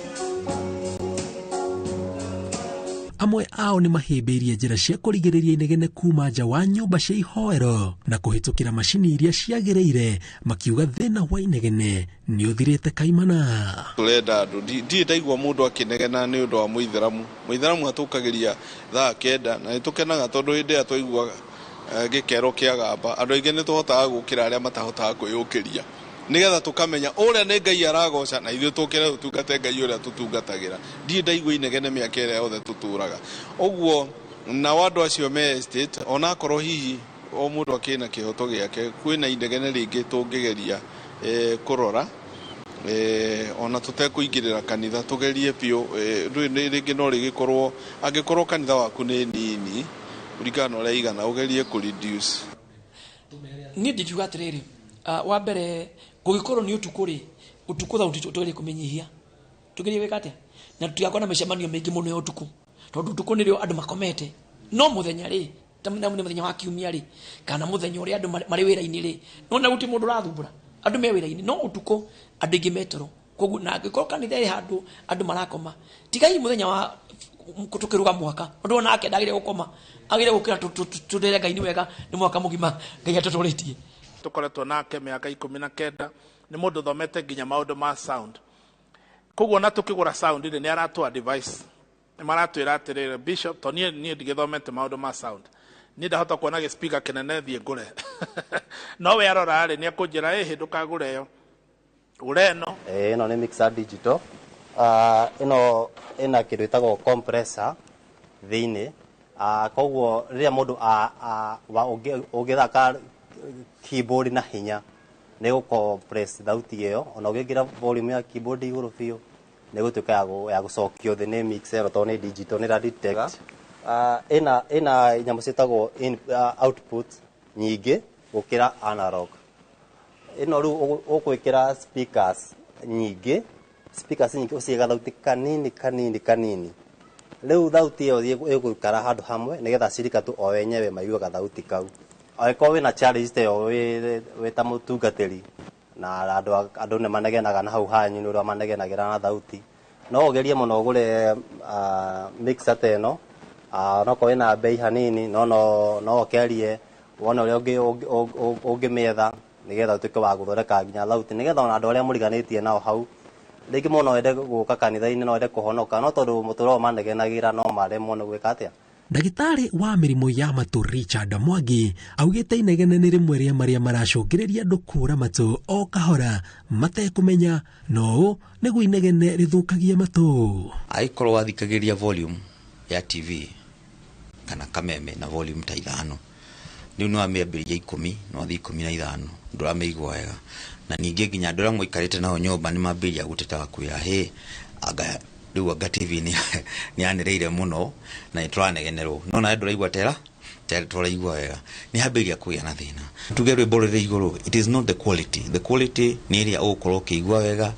Amwe ao nĩ mahĩmbĩirie njĩra cia kũrigĩrĩria inegene kuma nja wa nyũmba cia ihoero na kũhĩtũkĩra macini iria ciagĩrĩire, makiuga thĩna wa inegene nĩ ũthirĩte kaimana. Tũrenda andũ, ndirĩ ndaigua mũndũ akĩnegena nĩ ũndũ wa mũithĩramu. Mũithĩramu atũkagĩria thaa 9 na nĩ tũkenaga tondũ hĩndĩ ĩrĩa twaigua gĩkero kĩa gamba, andũ aingĩ nĩ tũhotaga gũkĩra arĩa matahotaga kwĩyũkĩria. Nĩgetha tũkamenya ũrĩa nĩ Ngai aragoca na ithuĩ tũkĩre tũtungate Ngai ũrĩa tũtungatagĩra. Ndirĩ ndaigua inegene mĩaka ĩrĩa yothe tũtũraga. Ũguo nao andũ acio me estate onakorwo hihi o mũndũ akĩrĩ na kĩhoto gĩake, kwĩna inegene rĩngĩ tũngĩgeria kũrora ona tũtekũingĩrĩra kanitha, tũgerie biũ rĩngĩ no rĩgĩkorwo angĩkorwo kanitha waku nĩ nini kũringana na ũrĩa igana, ũgerie kũ reduce. Niĩ ndingiuga atĩrĩrĩ, wa mbere gũgĩkorwo nĩ ũtukũ rĩ, ũtukũ thauti tũgerie kũmĩnyihia, tũgerie gwĩka atĩa na tũtigakorwo na mĩcemanio mĩingĩ mũno ya ũtukũ, tondũ ũtukũ nĩrĩo andũ makomete. No mũthenya rĩ, ta mũthenya wa kiumia rĩ, kana mũthenya ũrĩa andũ marĩ wĩra-inĩ rĩ, no na gũtirĩ mũndũ ũrathumbũra, andũ me wĩra-inĩ, no ũtukũ andũ aingĩ me toro. Koguo na angĩkorwo kanitha ĩ handũ andũ marakoma, tigai mũthenya wa tũkĩruga mwaka, ũndũ onake ndagĩrĩire gũkoma, agĩrĩire gũkĩra tũrere Ngai nĩ wega, nĩ mwaka mũgima Ngai atũtũrĩtie. Tũkoretwo nake mĩaka 19, nĩ mũndũ ũthomete nginya maũndũ ma sound. Koguo ona tũkĩgũra sound rĩ, nĩ aratũ advice. Nĩ maratwĩra atĩrĩrĩ, Bishop, to niĩ ndigĩthomete maũndũ ma sound. Niĩ ndahota kuona gĩ-speaker kĩnene thiĩ ngũre. No we arora rĩ, nĩ ekũnjĩra, ĩhĩ, ndũkagũre ĩyo. Gũra ĩno. Ĩno nĩ mixer digital. Ĩno ĩna kĩndũ gĩtagwo compressor thĩinĩ. Koguo rĩrĩa mũndũ ũngĩthaka keyboard na hinya, nĩ gũ-compress thauti ĩyo. Ona ũngĩingĩra volume ya keyboard igũrũ biũ, nĩ gũtuĩka ya gũcokio thĩ nĩ mixer ĩno, tondũ nĩ digital, nĩ ĩra detect. Ĩna nyamũ ciĩtagwo output nyingĩ gũkĩra analog. Ĩno rĩu ũgwĩkĩra speakers nyingĩ, speakers nyingĩ ũciĩga thauti kanini kanini kanini. Rĩu thauti ĩyo ĩgũikara handũ hamwe nĩgetha acirika tu o wenyewe maiguaga thauti kau. Angĩkorwo wĩna challenge ta ĩyo wĩ ta mũtungatĩri na andũ nĩ manegenaga na hau hanyu nĩ ũrĩa manegenagĩra na thauti, no ũgerie mũno ũgũre mixer ta ĩno. Onokorwo ĩna bei hanini, no ũkerie wone ũrĩa ũngĩmĩetha nĩgetha ũtuĩke wa gũthondeka nginya thauti, nĩgetha ona andũ arĩa mũriganĩtie nao hau rĩngĩ mũndũ no ende gũka kanitha-inĩ, no ende kũhonoka, no tondũ mũtũrĩre ũyũ manegenagĩra no maremwo nĩ gwĩka atĩa. Ndagĩtarĩ wa mĩrimũ ya matũ Richard Mwangi augĩte inegene nĩ rĩmwe rĩa marĩa maracũngĩrĩria andũ kũra matũ o kahora matekũmenya, no ũũ nĩguo inegene rĩthũkagia matũ. Angĩkorwo wathikagĩrĩria volume ya TV kana kameme na volume ta 5, rĩu nĩ wamĩambĩrĩria 10, nĩ wathiĩ 15, ndũramĩigua wega. Na ningĩ nginya andũ arĩa mũikarĩte nao nyũmba nĩ mambĩrĩria gũteta gũkwĩra, hĩ, anga rĩu anga TV nĩ yanĩrĩire mũno na nĩ tũranegenerwo. No nawe ndũraigua tera, tũraigua wega. Nĩ hambĩrĩria kũgĩa na thĩna. Tuge rwĩmbo rũrĩ igũrũ, it is not the quality. The quality nĩ ĩrĩa ũgũkorwo ũkĩigua wega,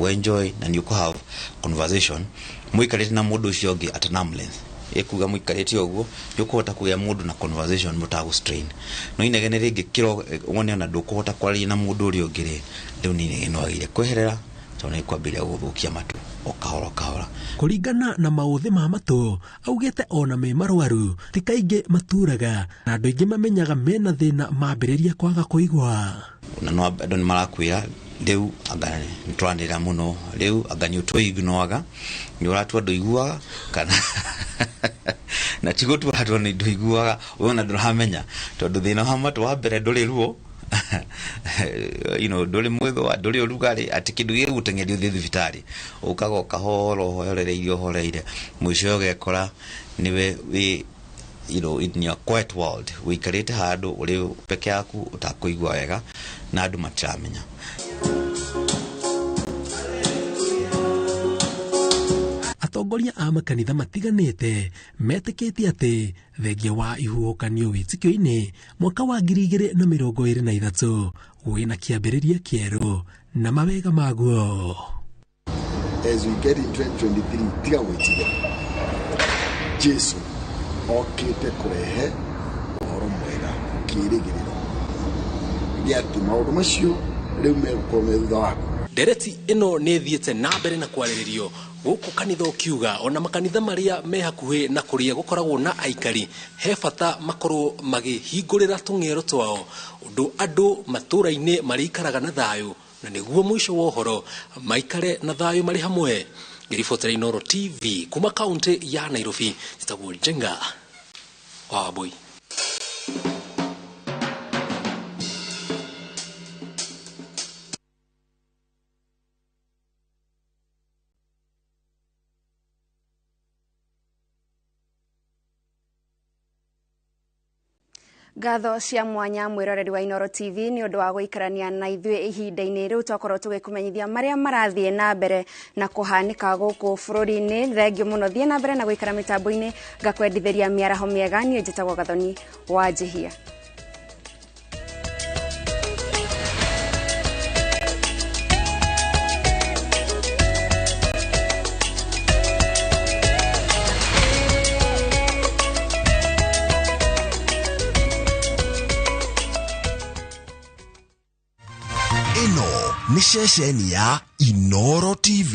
enjoy na nĩ ũkũ have conversation mũikarĩte na mũndũ ũcio ũngĩ at an arm length. Ĩkuga mũikarĩte ũguo, nĩ ũkũhota kũgĩa mũndũ na conversation mũtagũ strain. No inegene rĩngĩ kĩro wone ona ndũkũhota kwaria na mũndũ ũrĩa ũngĩ rĩ, rĩu nĩ inegene wagĩrĩire kweherera, tondũ nĩ kwambĩrĩria gũgũthũkia matũ o kahora o kahora. Kũringana na maũthĩ ma matũ, augĩte ona me marwaru ti kaingĩ maturaga, na andũ aingĩ mamenyaga mena thĩna mambĩrĩria kwaga kũigua. Na no andũ nĩ marakwĩra rĩu anga nĩ tũranĩrĩra mũno, rĩu anga nĩ ũtũignoaga, nĩ ũratua ndũiguaga, kana na ti gũtua andũ nĩ ndũiguaga, we ona ndũramenya, tondũ thĩna wa matũ wa mbere ndũrĩ ruo, ndũrĩ mwĩthũa, ndũrĩ ũrugarĩ, atĩ kĩndũ gĩgũteng'eria ũthiĩ thibitarĩ, ũkaga o kahora ũhorereirie ũhoreire, mũico ũgekora nĩwe wĩ in your quiet world, ũikarĩte handũ ũrĩ peke yaku ũtakũigua wega na andũ matiramenya. Atongoria a makanitha matiganĩte metĩkĩtie atĩ thengia wa ihuhũkanio wĩtĩkio-inĩ mwaka wa 2023 wĩna kĩambĩrĩria kĩerũ na mawega maguo. As we get in 2023, tiga gwĩtigĩra. Jesu okĩte kũrehe ũhoro mwega, kĩĩrĩgĩrĩro gĩa atĩ maũndũ macio rĩu megũkorwo me thutha waku. Ndereti ĩno nĩ ĩthiĩte na mbere na kwarĩrĩrio gũkũ kanitha ũkiuga ona makanitha marĩa me hakuhĩ na kũrĩa gũkoragwo na aikari he bata makorwo makĩhingũrĩra tũng'ero twao ũndũ andũ matũũra-inĩ marĩikaraga na thayũ, na nĩguo mũico wa ũhoro maikare na thayũ marĩ hamwe. Ngĩribotera Inooro TV kuma kaunti ya Nairobi, njĩtagwo Njenga wa Wambui. Ngatho cia mwanya mwiroreri wa Inooro TV ni undu wa guikarania na ithuĩ ihinda-inĩ rĩu twakorwo tũgĩkũmenyithia marĩa marathiĩ na mbere na kũhanĩka gũkũ bũrũri-inĩ. Thengio mũno, thiĩ na mbere na gũikara mĩtambo-inĩ ngakwendithĩria mĩaraho mĩega. Niĩ njĩtagwo Gathoni wa Njihia. Ĩno nĩ ceceni ya Inooro TV.